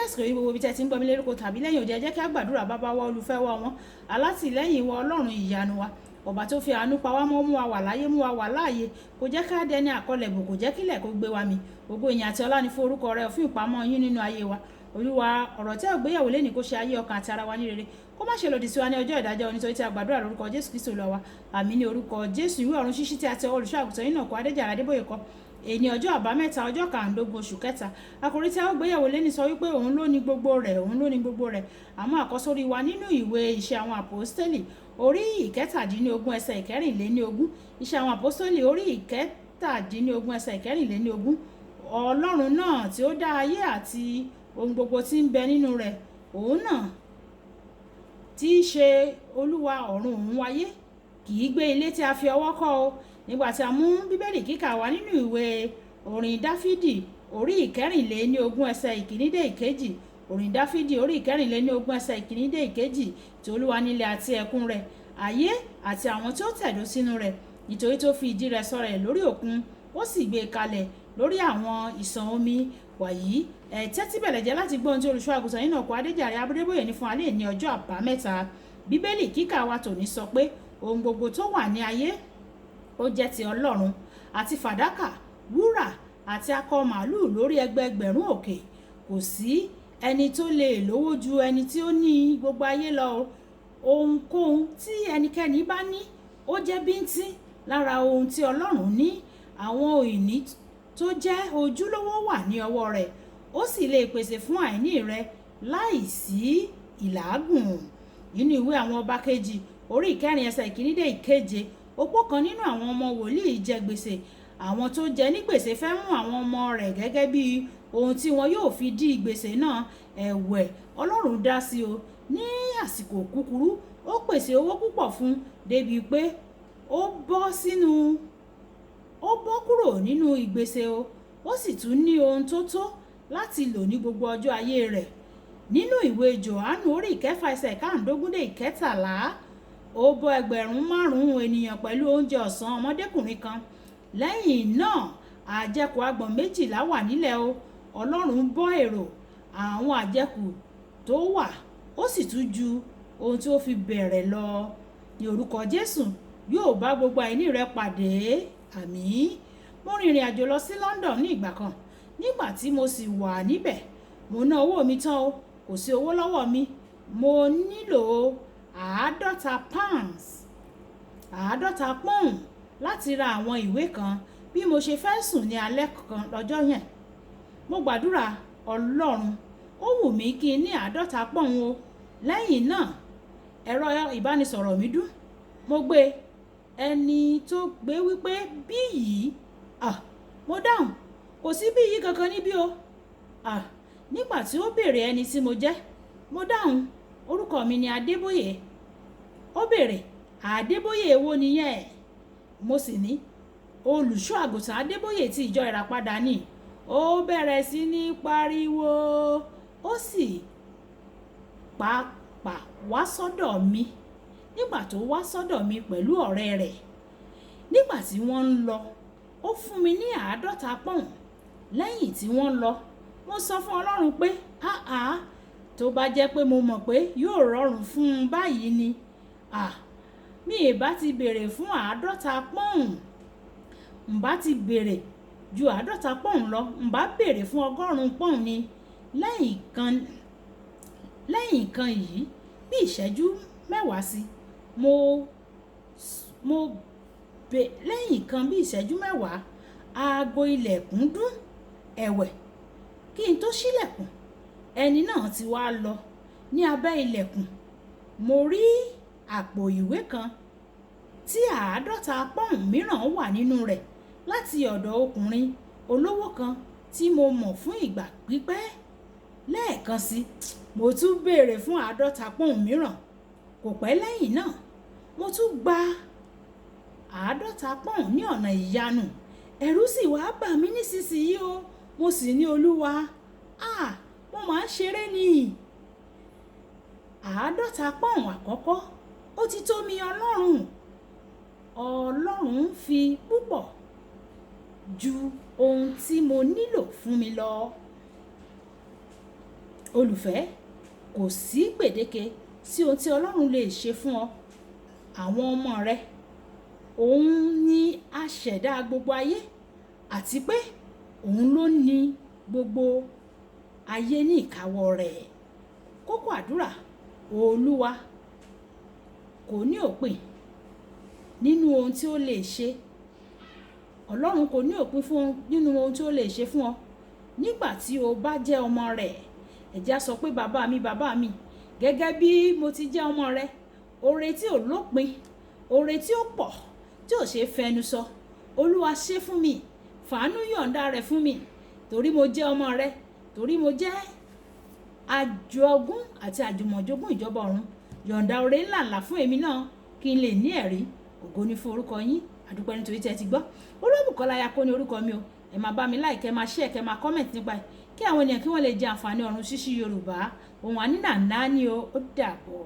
Àsìkò yìí, gbogbo ibi tí ẹ ti ń gbọ́ mi lórúkọ tàbí lẹ́yìn òde, ẹ jẹ́ kí a gbàdúrà. Bàbá wa, olùfẹ́ wa, wọn alátìlẹ́yìn wa, Ọlọ́run ìyanu wa, ọba tó fi àánú pa wá mọ́, mú wa wà láyé, mú wa wà láàyè, kò jẹ́ ká dẹni àkọlẹ̀bò, kò jẹ́ kílẹ̀ kó gbé wa mì. Ògo, ìyìn àti ọlá ni fún orúkọ rẹ fún ìpamọ́ yín nínú ayé wa. Olúwa, ọ̀rọ̀ tí a gbéyàwó lẹ́nìí, kó ṣe ayé, ọkàn àti ara wa ní rere, kó má ṣe lòdì sí wa ní ọjọ́ ìdájọ́, nítorí tí a gbàdúrà lórúkọ Jésù Kristo Olúwa wa. Àmín ní orúkọ Jésù. Ìwé Ọ̀run Ṣíṣí tí a ti ọwọ́ olùṣọ́ àgùntàn yìí náà kó Adéjàre Adébóyè kọ, èní ọjọ́ àbámẹ́ta, ọjọ́ 15 oṣù kẹta. Àkòrí tí a ó gbéyàwó lẹ́ni sọ wípé òun ló ní gbogbo rẹ̀, òun ló ní gbogbo rẹ̀. Àmọ́ àkọ́sórí wa nínú ìwé Iṣẹ́ Àwọn Àpòstélì, orí 17, ẹsẹ̀ 24. Iṣẹ́ Àwọn Àpòstélì, orí 17, ẹsẹ̀ 24. Ọlọ́run náà tí ó dá ayé àti ohun gbogbo tí ń bẹ nínú rẹ̀, òun náà tí í ṣe Olúwa ọ̀run òun ayé, kì í gbé ilé tí a fi ọwọ́ kọ́ o. Nígbà tí a mú Bíbélì kíkà wá nínú ìwé orin Dáfídì, orí 24, ẹsẹ̀ 1 dé 2. Orin Dáfídì, orí 24, ẹsẹ̀ 1 dé 2: Tí Olúwa nílẹ̀ àti ẹ̀kún rẹ̀, ayé àti àwọn tí ó tẹ̀dó sínú rẹ̀. Nítorí tó fi ìdí rẹ̀ sọlẹ̀ lórí òkun, ó sì gbé e kalẹ̀ lórí àwọn ìsàn omi. Wàyí, ẹ tẹ́tí bẹ̀lẹ̀ jẹ́ láti gbọ́ ohun tí olùṣọ́ àgùntàn yìí náà kó Adéjàre Adébóyè ní fún alẹ́ ní ọjọ́ àbámẹ́ta. Bíbélì kíkà wa tòní sọ pé ohun gbogbo tó wà ní ayé, ó jẹ́ ti Ọlọ́run, àti fàdákà, wúrà àti akọ màálù lórí ẹgbẹẹgbẹ̀rún òkè. Kò sí ẹni tó lè lówó ju ẹni tí ó ní gbogbo ayé lọ. Ohunkóhun tí ẹnikẹ́ni bá ní, ó jẹ́ bíntín lára ohun tí Ọlọ́run ní. Àwọn ìní tó jẹ́ ojúlówó wà ní ọwọ́ rẹ̀, ó sì lè pèsè fún àìní rẹ láìsí ìlàágùn. Nínú ìwé Àwọn Ọba Kejì, orí 4, ẹsẹ̀ 1 dé 7, opó kan nínú àwọn ọmọ wòlíì jẹ gbèsè. Àwọn tó jẹ ní gbèsè fẹ́ mú àwọn ọmọ rẹ̀ gẹ́gẹ́ bí ohun tí wọn yóò fi dí gbèsè náà. Ẹ̀wẹ̀, Ọlọ́run dá sí o. Ní àsìkò kúkúrú, ó pèsè owó púpọ̀ fún un débi pé ó bọ́ kúrò nínú ìgbésẹ̀ o, ó sì tún ní ohun tó tó láti lò ní gbogbo ọjọ́ ayé rẹ̀. Nínú ìwé Jòhánù, orí 6, ẹsẹ̀ 15 dé 13, ó bọ́ 5,000 ènìyàn pẹ̀lú oúnjẹ ọ̀sán ọmọdékùnrin kan. Lẹ́yìn náà, àjẹkù agbọ̀n 12 wà nílẹ̀ o. Ọlọ́run bọ́ èrò àwọn àjẹkù tó wà, ó sì tún ju ohun tí ó fi bẹ̀rẹ̀ lọ. Ní orúkọ Jésù, yóò bá gbogbo àìní rẹ pàdé. Àmín. Mo rin ìrìn àjò lọ sí London ní ìgbà kan. Nígbà tí mo sì wà níbẹ̀, mo ná owó mi tán o, kò sí owó lọ́wọ́ mi. Mo nílò £50, 50 pọ́ùn, láti ra àwọn ìwé kan. Bí mo ṣe fẹ́ sùn ní alẹ́ kan lọ́jọ́ yẹn, mo gbàdúrà, "Ọlọ́run, ó wù mí kí n ní 50 pọ́ùn o." Lẹ́yìn náà, ẹ̀rọ ìbánisọ̀rọ̀ mi dún. Mo gbé. Ẹni tó gbé wípé, "Bí yìí?" "Ah," mo dáhùn, "kò sí bí yìí kankan níbí o." "Ah." Nígbà tí ó béèrè ẹni tí mo jẹ́, mo dáhùn, "Orúkọ mi ni Adébóyè." Ó béèrè, "Adébóyè èwo nìyẹn?" Mo sì ní, "Olùṣọ́ àgùntàn Adébóyè tí Ìjọ Ìràpadà ni." Ó bẹ̀rẹ̀ sí ní pariwo, ó sì pàpà wá sọ́dọ̀ mi. Nígbà tó wá sọ́dọ̀ mi pẹ̀lú ọ̀rẹ́ rẹ̀, nígbà tí wọ́n ń lọ, ó fún mi ní 50 pọ́ùn. Lẹ́yìn tí wọ́n lọ, mo sọ fún Ọlọ́run pé, "Àá, tó bá jẹ́ pé mo mọ̀ pé yóò rọrùn fún un báyìí ni, à, mi ì bá ti béèrè fún 50 pọ́ùn. Ǹ bá ti béèrè ju 50 pọ́ùn lọ, ǹ bá béèrè fún 100 pọ́ùn ni." Lẹ́yìn kan yìí, bí ìṣẹ́jú 10 sí, mo, mo bè, lẹ́yìn kan bí ìṣẹ́jú 10, aago ilẹ̀kùn dún. Ẹ̀wẹ̀, kí n tó ṣílẹ̀kùn, ẹni náà ti wá lọ. Ní abẹ́ ilẹ̀kùn, mo rí àpò ìwé kan tí 50 pọ́ùn mìíràn wà nínú rẹ̀ láti ọ̀dọ̀ ọkùnrin olówó kan tí mo mọ̀ fún ìgbà pípẹ́. Lẹ́ẹ̀kan sí, mo tún béèrè fún 50 pọ́ùn mìíràn. Kò pẹ́ lẹ́yìn náà, mo tún gba 50 pọ́ùn ní ọ̀nà ìyanu. Ẹ̀rù sì wá bà mí nísinsìnyí o. Mo sì ní, "Olúwa, à, mo máa ń ṣeré ni. 50 pọ́ùn àkọ́kọ́, ó ti tó mi, Ọlọ́run." Ọlọ́run fi púpọ̀ ju ohun tí mo nílò fún mi lọ. Olùfẹ́, kò sí gbèdéke sí ohun tí Ọlọ́run lè ṣe fún ọ, àwọn ọmọ rẹ. Òun ni aṣẹ̀dá gbogbo ayé, àti pé òun ló ní gbogbo ayé ní ìkáwọ́ rẹ̀. Kókó àdúrà: Olúwa kò ní òpin nínú ohun tí ó lè ṣe. Ọlọ́run kò ní òpin fún nínú ohun tí ó lè ṣe fún ọ nígbà tí o bá jẹ́ ọmọ rẹ̀. Ẹ jẹ́ á sọ pé, "Bàbá mi, bàbá mi, gẹ́gẹ́ bí mo ti jẹ́ ọmọ rẹ, oore tí ò lópin, oore tí ó pọ̀, tí ò ṣe é fẹnu sọ, Olúwa, ṣe fún mi. Fàánú yọ̀ǹda rẹ̀ fún mi, torí mo jẹ́ ọmọ rẹ, torí mo jẹ́ àjogún àti àjùmọ̀jogún ìjọba ọ̀run. Yọ̀ǹda oore ńláǹlà fún èmi náà kí n lè ní ẹ̀rí. Ògo ni fún orúkọ yín." Àdúpẹ́ nítorí tí ẹ ti gbọ́. Olúbùkọ́lá Ayako ní orúkọ mi o. Ẹ máa bá mi like, ẹ máa share, kẹ́ máa comment nípa ẹ̀, kí àwọn ènìyàn kí wọ́n lè jẹ àǹfààní ọ̀run ṣíṣí Yorùbá. Òun àní nàná ni o. Ó dàbọ̀.